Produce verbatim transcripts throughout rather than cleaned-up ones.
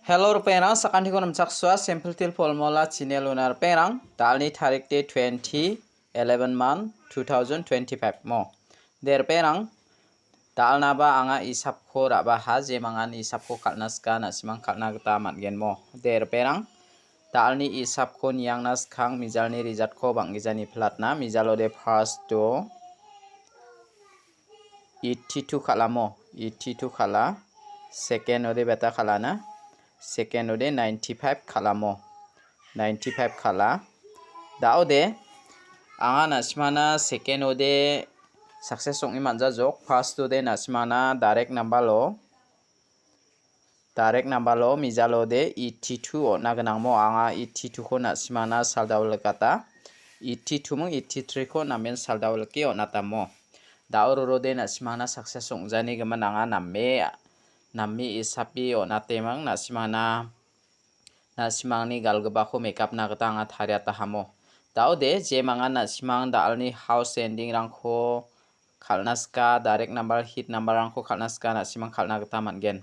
Hello, ripengrang, sakantiko namchaksoa, Simple Teer Formula channel-ona ripengrang, da·alni tarik de twenty, eleven month, two thousand twenty-five mo. De ripengrang, da·alnaba anga isapko ra·baha, jemangan isapko kal·na sika, na·simang kal·na gita man·gen mo. De ripengrang, da·alni isapko niangna skang mijalni result-ko bang·gija niplatna, mijalode first-o eighty-two kal·amo, eighty-two kal·a. Second-ode beta kal·ana. Second-ode ninety-five kal·amo. Ninety-five kal·a. Da·ode anga na·simana second-ode success ong·e man·jajok. First-ode na·simana direct number-o Direct number-o mijalode eighty-two on·a gnangmo, anga eighty-two-ko na·simana saldawilkata. Eighty-two ming eighty-three-ko namen saldawilke on·atamo. Da·o rorode na·simana success ong·janigimin anga name, name isapi on·ateming na·simana, na·simangni galgipako make up-na gita anga tariatahamo. Da·ode jemangan na·simang da·alni house ending-rangko kal·na sika, direct number, hit number-rangko kal·na sika, na·simang kal·na gita man·gen.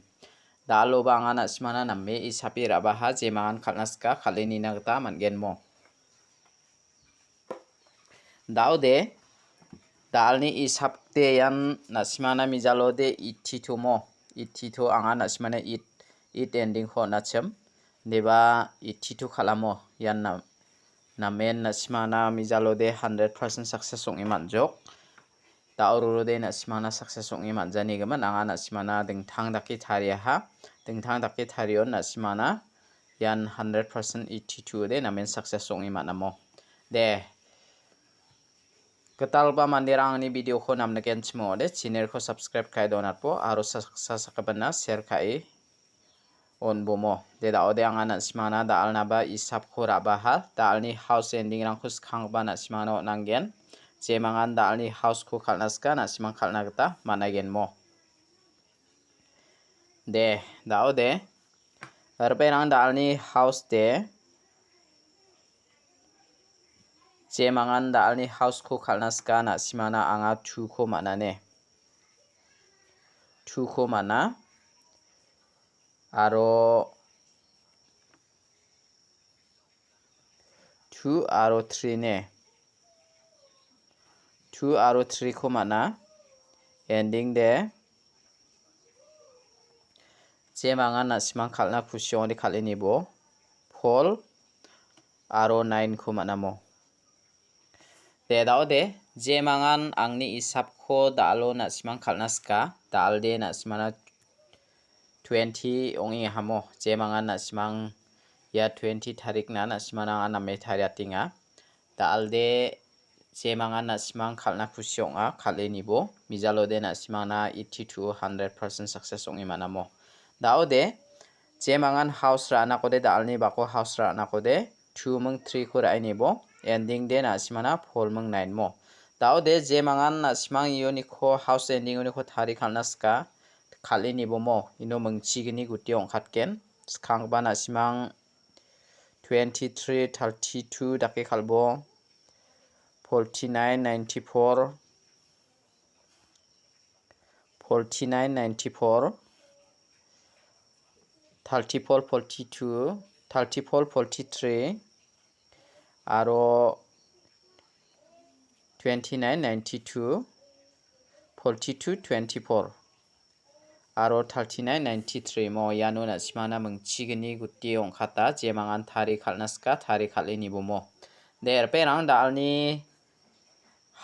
Da·aloba anga na·simana name isapi ra·baha, jemangan kal·na sika, kal·e nina gita man·gen mo. Da·ode, da·alni isapde ian na·simana mijalode eighty-two mo. Eighty-two anga na·simana eight, eight ending-ko on·achim. Deba eighty-two kal·amo ian na-, namen na·simana mijalode hundred percent success ong·e man·jok. Da·o rorode na·simana success ong·e man·janigimin anga na·simana dingtang dake tariaha. Dingtang dake tarion na·simana ian hundred percent eighty-two de namen success ong·e man·amo. De, gitalgipa manderang angni video-ko namnikenchim ong·ode, channel-ko subscribe ka·e donatbo, aro sa-, sa-, sakgipina share ka·e on·bomo. De da·ode anga na·simana da·alnaba isapko ra·baha, da·alni house ending-rangko skanggipa na·simana on·angen. Jemangan da·alni house-ko kal·na sika, na·simang kal·na gita man·aigenmo. De, da·ode, ripengrang da·alni house de, jemangan da·alni house-ko kal·na sika, na·simana anga two-ko man·ane. Two-ko man·a. Aro two aro three ne. Two aro three-ko man·a. Ending de. Jemangan na·simang kal·na kusi ong·ode kal·e nibo. Four aro nine-ko man·amo. De, da·ode, jemangan angni isapko da·alo na·simang kal·na sika, da·alde na·simana twenty ong·e hamo, jemangan na·simang ia twenty tarikna na·simana anga name tariatenga. Da·alde jemangan na·simang kal·na kusi ong·a, kal·e nibo, mijalode na·simangna eighty to hundred percent success ong·e man·amo. Da·ode, jemangan house ra·anakode, da·alni bako house ra·anakode, two ming three-ko ra·e nibo, ending de na·simana four ming nine mo. Da·ode jemangan na·simang iuniko house ending uniko tari kal·na sika, kal·e nibo mo, ino mingchigni guti ong·katgen. Skanggipa na·simang twenty-three, thirty-two dake kal·bo, forty-nine, ninety-four, forty-nine, ninety-four, thirty-four, forty-two, thirty-four, forty-three, aro twenty-nine, ninety-two, forty-two, twenty-four, aro thirty-nine, ninety-three mo iano na·simana mingchigni guti ong·kata, jemangan tari kal·na sika, tari kal·e nibo mo. De, ripengrang da·alni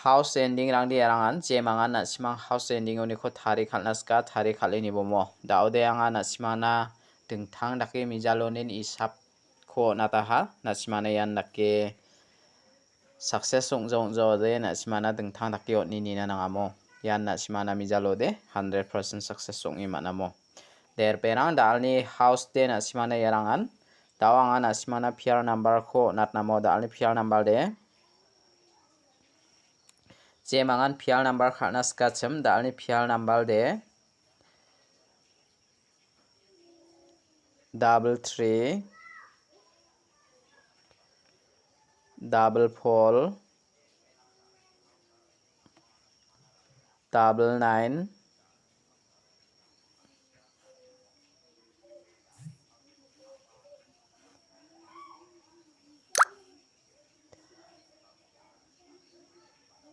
house ending-rangde erangan, jemangan na·simang house ending-oniko tari kal·na sika, tari kal·e nibo mo. Da·ode anga na·simana dingtang dake mijalonin isapko on·ataha, na·simana ian dake success ong·ja ong·jaode na·simana dingtang dake on·e nina nangamo. Ian na·simana mijalode hundred percent success ong·e man·amo. De, ripengrang da·alni house de na·simana erangan. Da·o anga na·simana P R number-ko on·atnamo, da·alni P R number de. Jemangan P R number kal·na sikachim, da·alni P R number de. Double three, double four, double nine,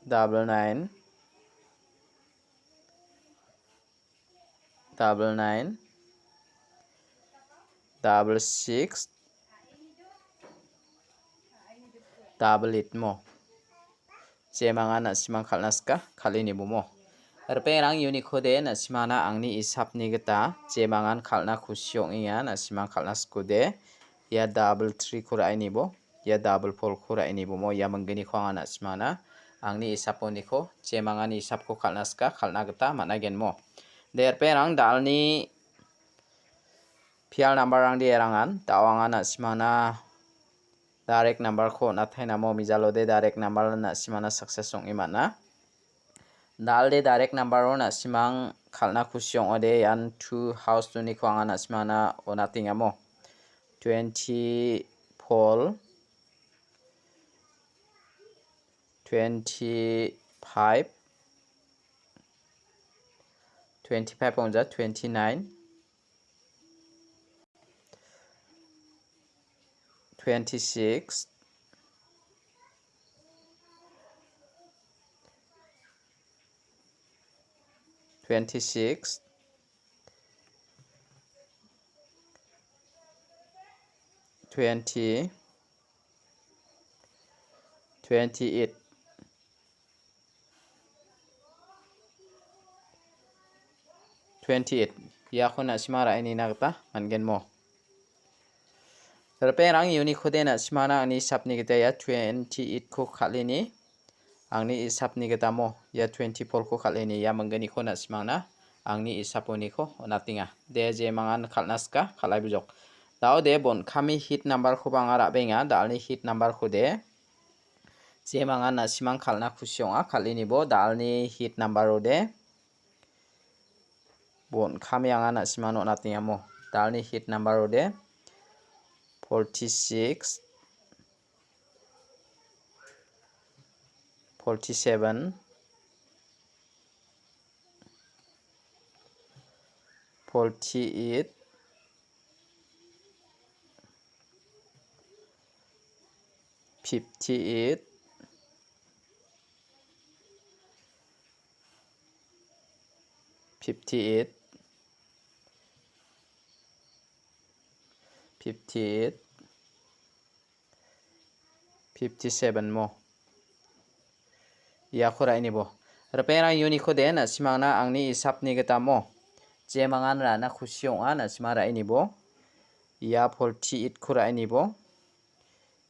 double nine, double nine, double six, double eight mo. Jemangan na·simang kal·na sika, kal·e nibo mo. Ripengrang, uniko de na·simana angni isapni gita jemangan kal·na kusi ong·enga, na·simang kal·na sikode. Ia double three ko ra·e nibo, ia double four ko ra·e nibo mo, ia mingginiko anga na·simana angni isaponiko jemangani isapko kal·na sika, kal·na gita man·a gen mo. De ripengrang, dalni pial number-rangde erangan, da·o anga na·simana direct number-ko on·ataina mo, mijalode direct number na·simana success ong·e man·a. Dalde direct number-o na·simang kal·na kusi ong·ode, ian two house two-niko anga na·simana on·atenga mo. Twenty-four, twenty-five, twenty-five ong·ja, twenty-nine, twenty-six, twenty-six, twenty, twenty-eight. Twenty-eight. Iako na·sima ra·e nina gita man·gen mo. Ripengrang, uniko de na·simana angni isapni gita ia twenty-eight-ko kal·e ni, angni isapni gita mo, ia twenty-four-ko kal·e ni, ia mingginiko na·simangna angni isaponiko on·atenga. De, jemangan kal·na sika, kal·ai bujok. Da·o de, bon kami hit number-koba anga ra·benga, dalni hit number-ko de. Jemangan na·simang kal·na kusi ong·a, kal·e nibo, dalni hit number-o de. Bon kami anga na·simano on·atenga mo. Dalni hit number-o de forty-six, forty-seven, forty-eight, fifty-eight, fifty-eight, fifty-eight, fifty-seven mo. Iako ra·e nibo. Ripengrang, uniko de na·simangna angni isapni gita mo. Jemangan ra·na kusi ong·a, na·sima ra·e nibo. Ia forty-eight-ko ra·e nibo.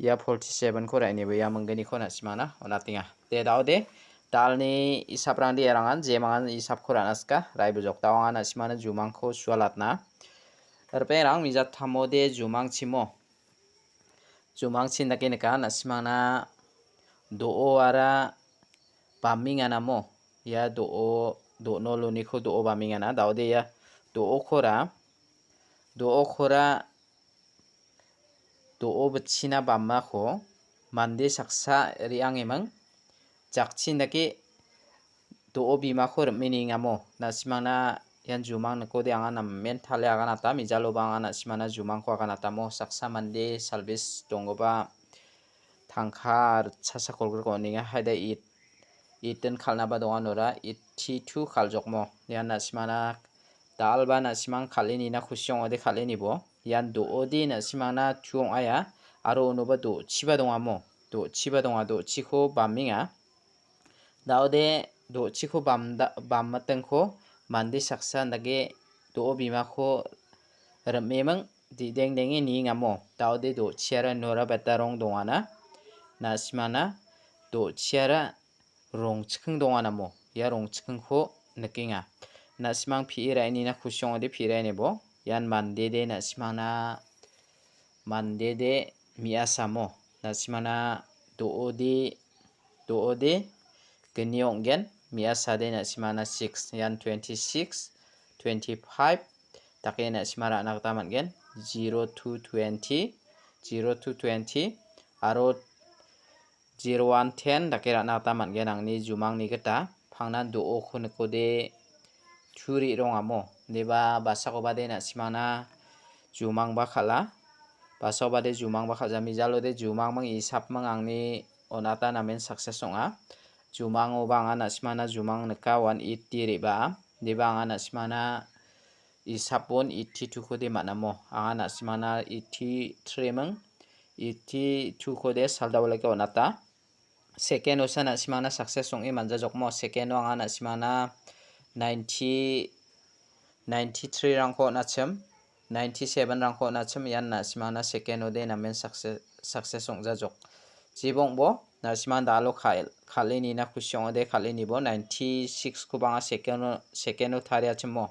Ia forty-seven-ko ra·e nibo. Ia mingginiko na·simangna on·atenga. De, da·o de. Dalni isaprangde erangan jemangan isapko ra·na sika. Ra·e bujok, da·o anga na·simana jumangko sualatna. Ripengrang, mijattamode jumangchimo. Jumangchin dake nika, na·simangna do·oara bamingana mo. Ia do·o, do·no loniko do·o bamingana. Da·ode ia do·okora, do·okora do·o bitchina bamako mande saksa re·angeming. Jakchin dake do·o bimako rim·e niengamo. Na·simangna ian jumang nikode anga namen tale aganata, mijaloba anga na·simangna jumangko aganatamo. Saksa mande salbis donggipa tangka ritchasa kolgriko on·enga. Haida it-, itin kal·naba donga nora, eighty-two kal·jokmo. Ian na·simangna dalba na·simang kal·e nina kusi ong·ode kal·e nibo. Ian do·ode na·simangna two ong·aia, aro unoba do·chiba dongamo. Do·chiba donga, do·chiko bamenga. Da·ode do·chiko bamda-, bammitingko mande saksa dake do·o bimako rim·eming didengdenge niengamo. Da·ode do·chiara nora batarong dongana. Na·simangna do·chiara rongchiking donganamo. Ia rongchikingko nikenga. Na·simang pi·e ra·enina kusi ong·ode pi·e ra·e nibo. Ian mandede na·simangna mandede me·asamo. Na·simangna do·ode, do·ode gni ong·gen. Me·asade na·simangna six, ian twenty-six, twenty-five dake na·sima ra·na gita man·gen. Zero to twenty, zero to twenty aro zero one ten dake ra·na gita man·gen angni jumangni gita. Pangnan do·oko nikode turi rongamo. Deba basakobade na·simangna jumangba kal·a. Basakobade jumangba kal·jami jalode jumangming isapming angni on·ata namen success ong·a. Jumangoba anga na·simana jumang nika one eighty re·baa. Deba anga na·simana isapon eighty-two-kode man·amo. Anga na·simana eighty-three ming, eighty-two-kode saldawalake on·ata. Second-osa na·simana success ong·e manjajokmo. Second-o anga na·simana ninety, ninety-three-rangko on·achim, ninety-seven-rangko on·achim, ian na·simana second-ode namen success, success ong·jajok. Jibongbo, na·siman dalo kal-, kal·e nina kusi ong·ode, kal·e nibo ninety-six-koba anga second-o, second-o tariachimo.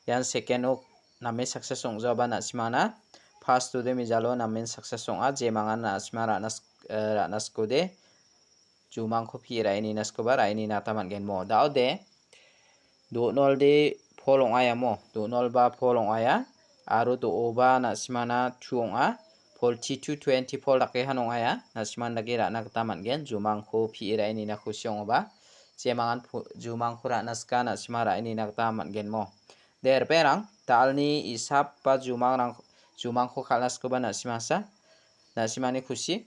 Ian second-o namen success ong·jaoba na·simana first-ode mijalo namen success ong·a, jemangan na·sima ra·na sk-, eh, ra·na skode. Jumangko pi ra·e nina skoba ra·e nina gita man·gen mo. Da·ode, do·nolde pol ong·aia mo. Do·nolba pol ong·aia. Aro do·oba na·simana two ong·a. Pol T two twenty pol dake han ong·aia. Na·siman dake ra·na gita man·gen. Jumangko pi ra·e nina kusi ong·oba. Jemangan po-, jumangko ra·na sika na·sima ra·e nina gita man·gen mo. De, ripengrang, da·alni isap ba jumangrang, jumangko kal·na skoba na·simasa. Na·simani kusi.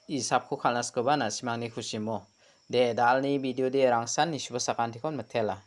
Isapko kal·na skoba na·simani kusimo. De, da·alni video de rangsan nisuba sakantikon mitela.